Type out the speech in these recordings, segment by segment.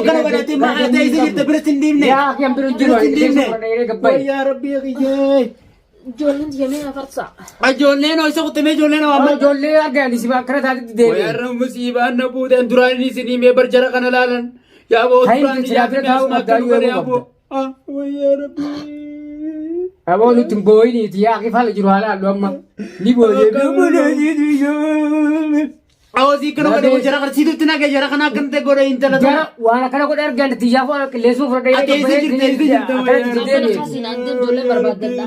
Kana godhate ma ati eessa jirta bira sin deemne. Yaa akhi an bira hin jiru. Bira sin deemne. Gabbaye. Wayyaa rabbii kiyyee. Ijoolleen tiyya mee afarsa. Ijoolleen ho'isa kutamee ijoolleen Amma waan ijoollee argan si akkana taatitti deebi'e. Wayyaarra musiibaan na buuteen duraan isinii mee barjara kana laalan. Yaa boo Tayin duraan silaa bira taa'uu asuma qabdaa, akka nu yoo godhe eeguu yaa boo. Ah, wayyaa rabbii. Aboo nutti hin boo'iniiti yaa akhi fala jiru haala halluu amma. Ni boo'ee. Awwaasii kana godhe jara kana siitutti naga jara kana akkana ta'e godhe intala Jara tana. waan akkana godhe argan xiyyaafuu qilleensuu fudhadhee Ati eessa jirta, eessa jirta, Akkanatti Abbana deebi'e. kaasiin addee ijoollee barbaaddadha.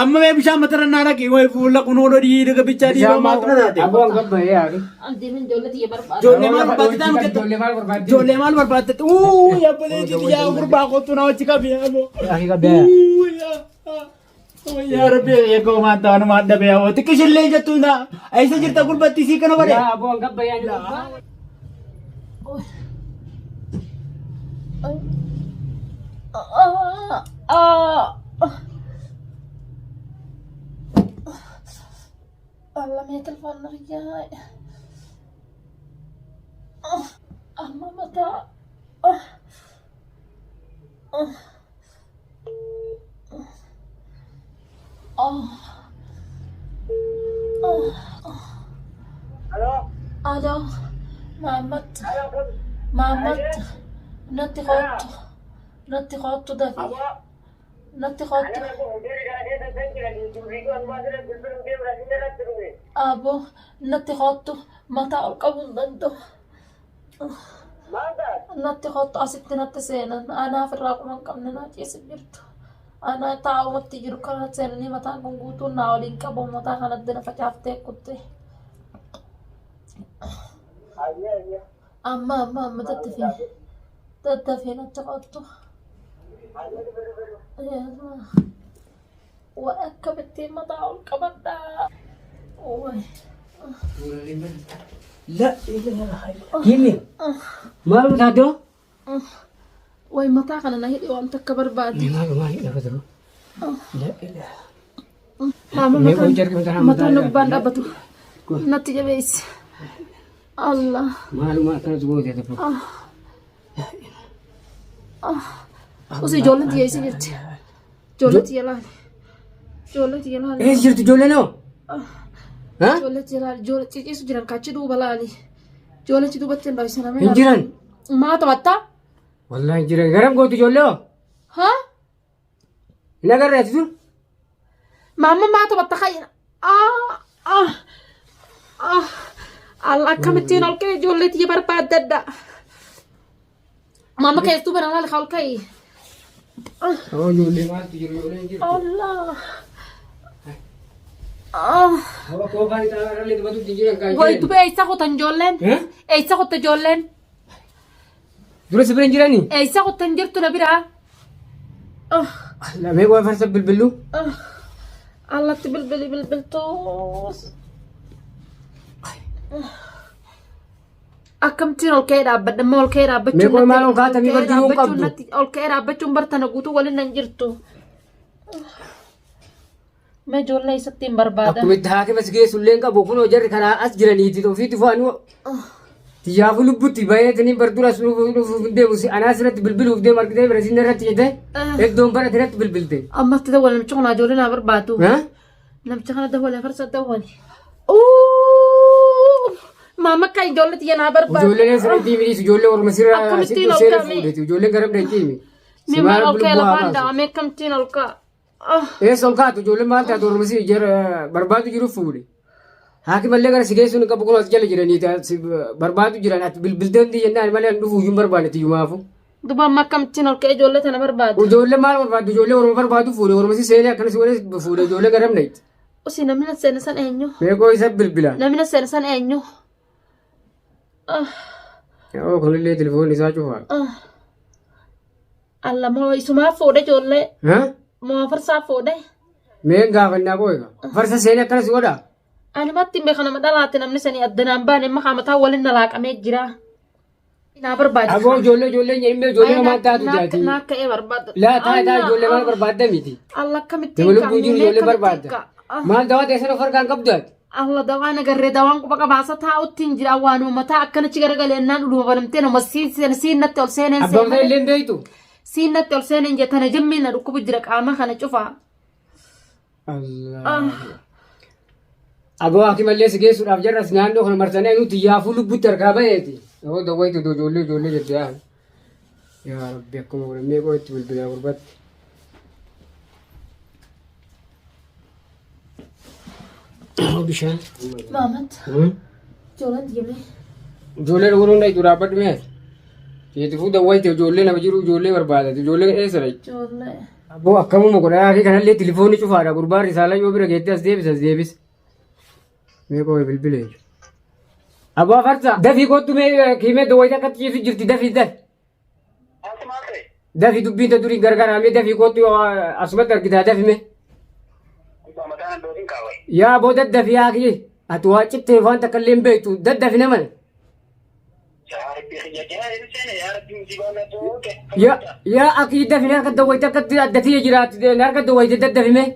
Amma mee bishaan matarra naa dhaqi wayi fuula kun ooloo dhiiga bichaa dhiiga maaltu na taate. Aboo an gabbaye yaa akhi. Addeen ijoollee tiyya barbaadda. Ijoollee maal barbaadde taanu ketta. Ijoollee maal barbaadde? Ijoollee maal barbaadde? Uu yabbalee jiti yaa gurbaa kottu na wajji qabi aboo. Akhi gabbaye. Uu yaa. Yaa rabbi eegoo maan ta'an maan dhabe yaa xiqqishillee jettu na eessa jirta gurbatti sii kana godhe. Yaa aboo an gabbaye ani gurbaa. Allah mee telefoon kiyya. Amma mataa. Alo, Maammat, Maammat, natti kottu, natti kottu dafi, natti kottu. Abo, natti kottu, mataa ol qabuu hin danda'u. Natti kottu asitti natti seenan, anaaf irraa quba hin qabne naa ciisa jirtu. Ana taa'umatti jiru kana seenanii mataan kun guutuun naa waliin qabu mataa kanatti na facaaftee kutte. Amma amma amma tattafee tattafee natti kottu. Waa akkamittiin mataa ol qabadhaa. Waay. La ilaha illallah. Himi. Maal taatoo? Waay mataa kana na hidhi waan takka barbaade. Maal maal hidha jiru? La ilaha. Maama Mee mataan qoy jarri mataa mataan na mataa gubbaan dhaabbatu. Natti jabeessi. Allah. Maaluma akkanatu goote tokko. Osoo ijoolleen tiyya eessa jirti? Ijoollee tiyya laali. Ijoollee tiyya laali. Eessa jirtu ijoolleen hoo? Ha? Ijoollee tiyya laali. Ijoollee ciciisu jiran kaachi duuba laali. Ijoollee achi duubatti hin dho'isan. Hin jiran. Maa taphattaa? Wallaahi hin jiran. Garam gootu ijoollee hoo? Haa? Hin agarre ati dur? Maamma maa taphatta ka'ina? Ah! Ah! Ah! Alla akkamittiin ol ka'e ijoollee tiyya barbaaddadha. Maamma keessattuu bana laali ol ka'e. Oo ijoollee maaltu jiru ijoollee hin jirtu. Allah. Ah. Hawa koo kan itti agarree dubbatu hin jiran kan Way dubee eessa kutan ijoolleen? Eh? Eessa kutta ijoolleen? Dura si bira hin jiranii? Eessa kuttan jirtu na biraa? Ah. Lamee qofa farsa bilbillu. Ah. Allatti bilbili bilbiltuus. Akkamittiin ol ka'ee dhaabbadha? Amma ol ka'ee dhaabbachuun Mee qoy maal ol kaatanii ol ka'ee bar jiruu hin dhaabbachuun qabdu. ol ka'ee dhaabbachuun bartana guutuu waliin nan jirtu. Mee ijoollee isatti hin barbaada. Akkuma itti haakima si geessu illee hin qabu kunoo jarri karaa as jiraniiti ofiitti fo'anuu Tiyyaafu lubbutti bayeetanii bar dura dhufuuf hin deemu anaa sirratti bilbiluuf deemu argitee bira sinna irratti jette iddoon bara irratti bilbilte. Ammatti dawwala namicha kun ijoollee naa barbaadu. Ha? Namicha kana dawwala farsa dawwali. Maama akka ijoollee tiyya naa barbaadu. Ijoolleen sirratti himi ijoollee orma sirra Akkamittiin sittu ol seera kaa'ame? fuudheti ijoolleen garam dhaqxi himi. Mee maal ol ka'ee lafaan dha'a mee akkamittiin ol ka'a? Ah. Eessa ol kaatu ijoolleen maal taatu orma si jara barbaadu jiru fuudhe. Haakimallee gara si geessuun hin qabu kun as jala jiranii si barbaadu jiran ati bilbiltee hundi jennaan malee an dhufuu hin barbaanne tiyyumaafu. Duba amma akkamittiin ol ka'ee ijoollee tana barbaadu? Ijoollee maal barbaaddu ijoollee orma barbaadu fuudhe orma si seenee akkana si godhee fuudhe ijoollee garam dhaqxi. Usi namni na seene san eenyu? Meeqoo isa bilbila. Namni na seene san eenyu? Ah, Yoo kunillee telefoonni isaa cufaa. ah. Alla moo isumaa fuudhe ijoollee? Ha? Moo farsaa fuudhe? Mee gaafannaa koo egaa. Farsa seenee akkana si godhaa? Ani matti hin beekan nama dhalaate namni sanii addanaan baane amma kaamataa waliin na laaqamee jira. Naa barbaade. Aboo ijoollee ijoollee hin jedhin ijoollee maal taatu jaati. Naa ka'ee barbaada. Laa taa taa ijoollee maal barbaadda miti. Alla akkamittiin Nama lubbuun jiru mee ijoollee akkamittiin barbaadda. ka'a? Maal dawaa teessan of harkaan qabdu ati? Allah dawaan agarree dawaan quba qabaasa taa'utti hin jira waan uummataa akkanachi garagaleennaan uluma banamtee nama siin siin natti ol seeneen Abbaan isaa illee hin beektu. siin natti ol seeneen jettana jimmiin na dhukkubu jira qaama kana cufaa. Allah. Aboo hakimallee si geessuudhaaf jarras naannoo kana marsanii nuti yaafuu lubbutti harkaa baheeti. Yoo dawwaytu ijoollee ijoollee jette yaa. Yaa Rabbi akkuma godhamee qoo itti bilbilaa gurbatti. Bishaan. Maamat ijoolleen deemee. Ijoollee dhuguun hunda itti dhaabbadhu mee. Keetifuu dawwayte ijoollee nama jiru ijoollee barbaadate ijoollee eessa dha? Ijoollee. Aboo akkamuma godhaa fi kanallee tilifoonni cufaadha gurbaan risaalaa yoo bira geettee as deebis as deebis. Mee qooyi bilbile. Aboo afarsa dafii kottu mee kiimee dawwayte akkatti ciisu jirti dafii dafi. Dafi dubbiin ta duriin gargaraamee dafii kottu asumatti argitaa dafi mee. Yaa aboo daddafi yaa kiyye ati waa cittee waan takka illee hin beektu daddafi namana. Yaa yaa akii dafi harka dawwayte akkatti addatiyya jiraatti harka dawwayte daddafi mee.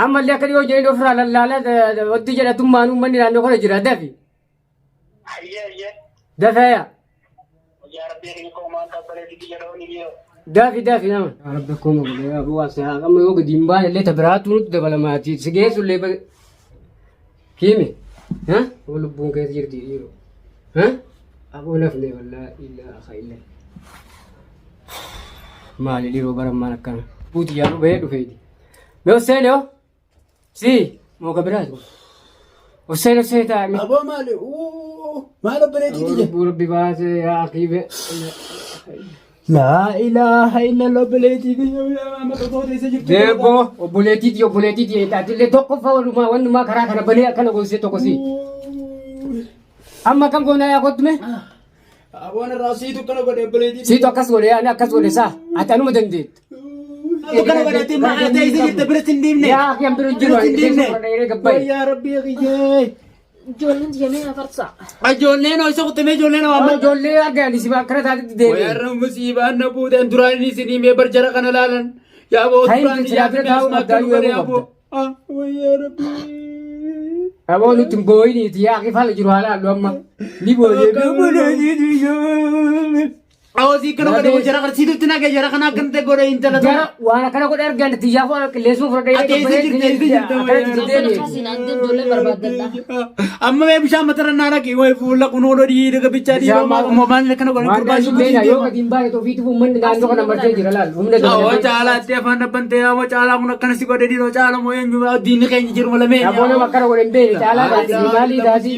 Ammallee akka dhiyoo jedhanii ofirraa lallaala wanti jedhatummaan uummanni naannoo kana jira dafi. Dafee dafi dafi nama. Rabbi akkuma godhee abuu as haa amma yoo gadi hin baane illee ta biraatu nutti dabalamaati si geessu illee kiimi ha oo lubbuun keessa jirti dhiiroo ha aboo nafne wallaa illaa illa maali dhiiroo barammaan akkana buuti yaaduu bahee dhufeeti mee Hussein yoo Si, moo ka biraati kun? Hussein Hussein taa'e. Aboo maali? Uu, Maal obboleettii tiyya? Lubbuu rabbi baase yaa akiibe. Laa ilaaha illallah obboleettii tiyya amma qotoota isa jirtu. Deeboo obboleettii tiyya obboleettii tiyya taatillee tokkoffaa walumaa wannumaa karaa kana banee akkana goosisee tokko si. Amma akkam goonaa yaa kottume? Aboon irraa siitu akkana godhe obboleettii. Siitu akkas godhe ani akkas godhe saa ati anuma dandeettu. Akkana godhate ma ati isa jirta biratti hin deemne. Yaa akhi an bira hin jiru Biratti ani hin deemne. fudhadhee gabbaye. Wayyaa rabbii kiyyee. Ijoolleen deemee afarsa. Ijoolleen ho'isa kutamee ijoolleen Amma amma. ijoollee argan si akkana taatetti deebi'e. Wayyaarra musiibaan na buuteen duraan inni isin himee barjara kana laalan. Yaa boo Hayi, duraan silaa bira taa'uu asuma qabdaa akkana yoo godhe eeguu yaa boo. Ah, wayyaa rabbii. Aboo nutti hin boo'iniiti yaa akhi fala jiru haala halluu amma. Ni boo'ee. Awwaasii kana godhe jara kana siitutti nagee jara kana akkana ta'e godhe intala Jara tana. waan akkana godhe argan xiyyaafuu ana qilleensuma fudhadhee Ati eessa jirti eessa jirti akkanatti Abbana deebi'e. kaasiin aan deemu ijoollee barbaaddadha. Amma mee bishaan matarra naa dhaqi wayi fuula kunuun dhiiga bichaa Bishaan dhiiroo maal- maal maal akkana godhe Waan gurbaa daandii beena yoo gadi hin baane ofiitu uummanni naannoo kana marsee jira laal humna Awwa dabalatee. caalaatti afaan dhabbantee awwa caalaa kun akkana si godhe dhiiroo caala moo eenyu diinni keenya jiru malamee. Aboo nama akkana godhe hin beekne caalaa taati maalii taati.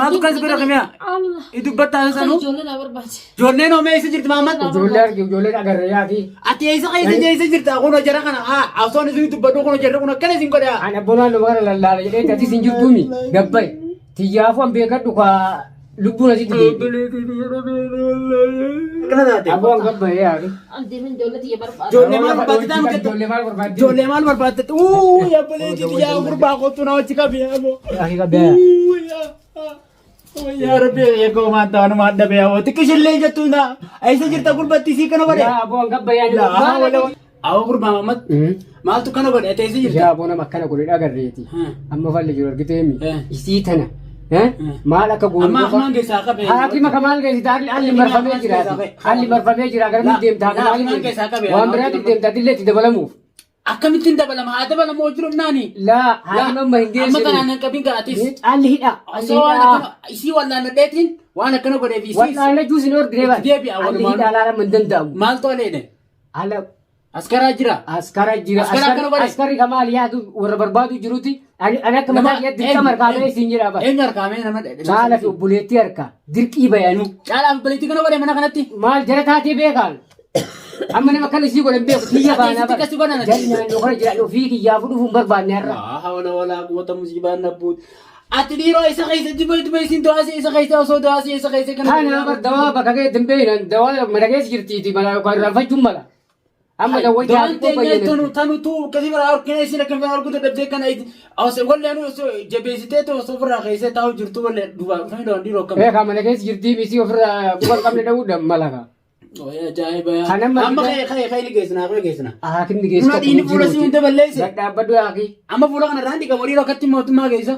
Maaltu akkas godhe kamiyaa? Allah. Dubbattaa Kan sanuu. ijoollee na barbaade. Ijoolleen hoo mee eessa jirti Mahammad? Ijoollee arge ijoollee agarre yaati. Ati eessa keessa eessa jirta? Kun jara kana haa osoo isin dubbadhu kun jarri kun akkana isin godhe. Ani abboo naannoo kana lallaala jedhee ati isin jirtuumi gabbaye. Tiyyaafuu an beekadhu kaa lubbuun asitti deebi. Akkana taate. Aboo an gabbaye yaati. An deemin ijoollee tiyya barbaade. Ijoollee maal barbaadde taanu ketta? Ijoollee maal barbaadde? Ijoollee maal barbaadde? Uu obboleettii tiyyaa gurbaa kottu na wajji qabi aboo. Akhi qabee. Uu yaa. Yaa Rabbi eegoo maanta waanuma adda bee hawwa xiqqishillee jettu na eessa jirta gurbatti isii kana godhe. Yaa aboo an gabbaye ani. Laa wala awwa gurbaa Mahammad maaltu kana godhe ati eessa jirta? Yaa aboo nama akkana godhe agarreeti. Amma falli jiru argiteemi. Isii tana. Maal akka goonu Amma qofa- akmaan keessaa qabe. Haakima kamaal geessita haalli marfamee jira. Haalli marfamee jira garamitti deemta Laa, hakimaan keessaa qabe. waan biraatti deemta adillee itti dabalamuuf. Akkamittiin dabalama haa dabalamu hojii dhumnaani. Laa haakima amma hin Amma kanaan geessinu. hin qabin ga'atis. Haalli hidha. Haalli Osoo waan hidha. akkana isii wallaanadheetiin waan akkana godheef isii Wallaanachuu sin ordinee Itti deebi'a Haalli walumaan. hidha laala hin danda'amu. maal toleedhe Haala askaraa jira. askara jira. Askara akkana godhe. Askarri kamaal yaadu warra barbaadu jiruti. Ani akka mataa kiyyaatti dirqama harkaa ba'ee siin jedha bara. Eenyu harkaa nama Caalaa fi obboleettii harkaa dirqii bayanuu. Caalaa fi obboleettii kana godhe mana kanatti. Maal jara taatee beekaan? Amma nama akkana isii godhan beeku tiyya Ati baanaa isitti akkasii godhan ati. Jarri naannoo kana jiran ofii kiyyaafuu dhufuun barbaanne har'a. Laa hawla walaa quwwata musiibaan nabbuut. Ati dhiiroo isa keessa dibba dibba isin du'aasii isa keessa osoo du'aasii isa keessa kana. Kana bar dawaa bakka keetti hin beeknan dawaa mana keessa jirtiiti mala yookaan irraanfachuun mala. Amma dawaa Dawaan jaartii teenya tanu bayyana. tanu tu kasi bira harkina isin akka bira arguu dadhabdee kana osoo wallee anu osoo jabeessitee tu osoo ofirraa keessee taa'u jirtu wallee duubaa dhufanii dawaan dhiiroo akkam. Beekaa mana keessa jirtii misii ofirraa quba hin qabne dha'uu mala kaa. Ajaa'iba yaa. Kan amma Amma ka'ee ka'ee ka'ee ni geessina ka'ee geessina. Haakimni geessu Nuna dhiini fuula si hunda balleesse. Dhaabbadhu haaki. Amma fuula kana irraan dhiqamu dhiiroo akkatti mootummaa geessa.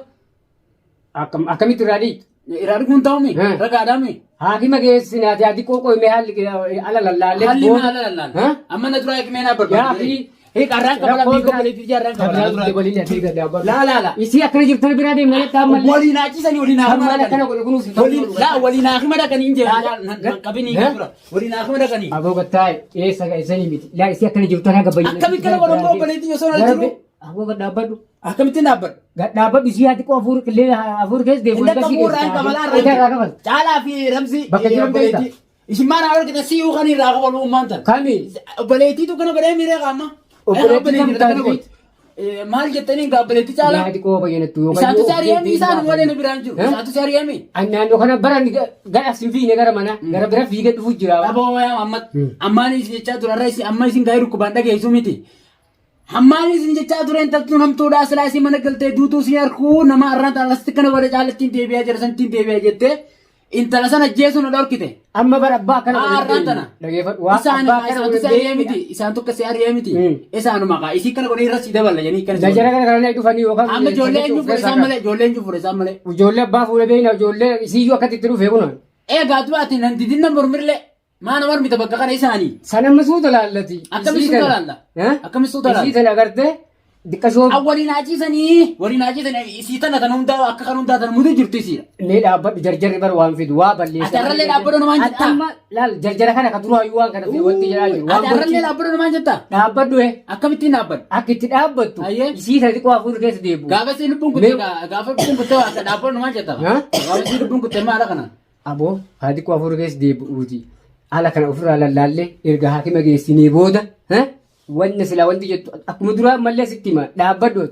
Akkamitti irraa dhiitu? Irraa dhiguun ta'umi Hmm. ragaadhaami. Haakima geessinaati ati qoqqoymee haalli ala lallaallee. Halli maal lallaal. Amma na duraa eegmee naa barbaadu. Yaa fi Hiik arraan qabala miikoo baleetii jaarraan qabala. Laa laa laa. Isii akkana jirtan biraa deemna jettaa ammallee. Waliin haacisanii waliin Hammaan haakima akkana dhaqanii. godhe kunuus hin Waliin laa waliin haakima dhaqanii hin Laa, jee qabinii Eh? dura. Waliin haakima dhaqanii. Aboo gattaa eessa eessanii miti. Laa isii akkana jirtan haga bayyana. Akkamitti kana godhan boo obboleettiin osoo na jiru? Aboo gad dhaabbadhu. Akkamittiin dhaabbadhu? Gad dhaabbadhu isii haa xiqqoo hafuur qillee hafuur keessa deemu. Inda qabuu irraan qabalaa irraa irraan. qabal. Caalaa fi Ramsii. Bakka jiran beekta? Isin maal haa argite si'uu kan irraa qabalu ummaan tan. Kami? Obboleettiitu kana godhee miiree qaama. Obboleettii kam taate? Maal jettanii gaa obboleettii caalaa? Yaa xiqqoo bayyanattu yoo Isaantu si ari'ame isaan waliin biraan jiru. Isaantu si ari'ame. Ani naannoo kana bara gara as hin fiine gara mana gara bira fiigee dhufu jira. Aboo wayaa ammat ammaan isin jechaa ture irra isin amma isin gaa'ee dhukkubaan dhageessu miti. Hammaan isin jechaa ture intaltuun hamtuudhaa silaa isin mana galtee duutuu isin harkuu nama arraan xaalasti kana godhe caalattiin deebi'aa jira santiin deebi'aa jettee intala sana ajjeesuun na dhorkite. Amma bara abbaa akkana Haa, arraan tana. Dhageeffadhu. Waa Isaan abbaa akkana isaantu si ari'ee miti. Isaantu akka si ari'ee miti. Isaanuma kaa isii kana godhee irra si dabala jedhanii kana si Jajjara godhan. kana kana dhufanii yookaan. Amma ijoollee eenyu fuudhe isaan malee ijoollee eenyu fuudhe isaan malee. Ijoollee abbaa fuudhe beekna ijoollee isiiyyuu akkatti itti dhufe kun. Eegaa du'a ati nan didin nan mormirlee. Maa nama mormita bakka kana isaanii. San amma suuta laallati. Akkamitti suuta laalla? Akkamitti suuta laalla? Isii tana agartee diqqashoo Waliin haaciisanii waliin haaciisanii isii tana tan hundaa akka kan hundaa tan mutu jirtu isiidha. Mee dhaabbadhu jarjarri bar waan fidu waa balleessa. Ati arrallee dhaabbadhu namaan jettaa? Amma laal jarjara kana ka duraayyuu waan kana fi wanti jedhaa jiru. Ati arrallee dhaabbadhu namaan jettaa? Dhaabbadhu eh. Akkamittiin dhaabbadhu? Akka itti dhaabbattu Ayyee. isii tana xiqqoo hafuurri keessa deebi'u. Gaafa isii lubbuun kutte gaafa lubbuun kutte akka dhaabbadhu namaan jettaa? Ha? Gaafa isii lubbuun kutte maala kana? Aboo haa xiqqoo hafuurri keessa deebi'uuti. Ala kana ofirraa lallaallee erga haakima geessinee booda wanni silaa wanti jettu akkuma duraa ammallee sitti hima dhaabbadhu.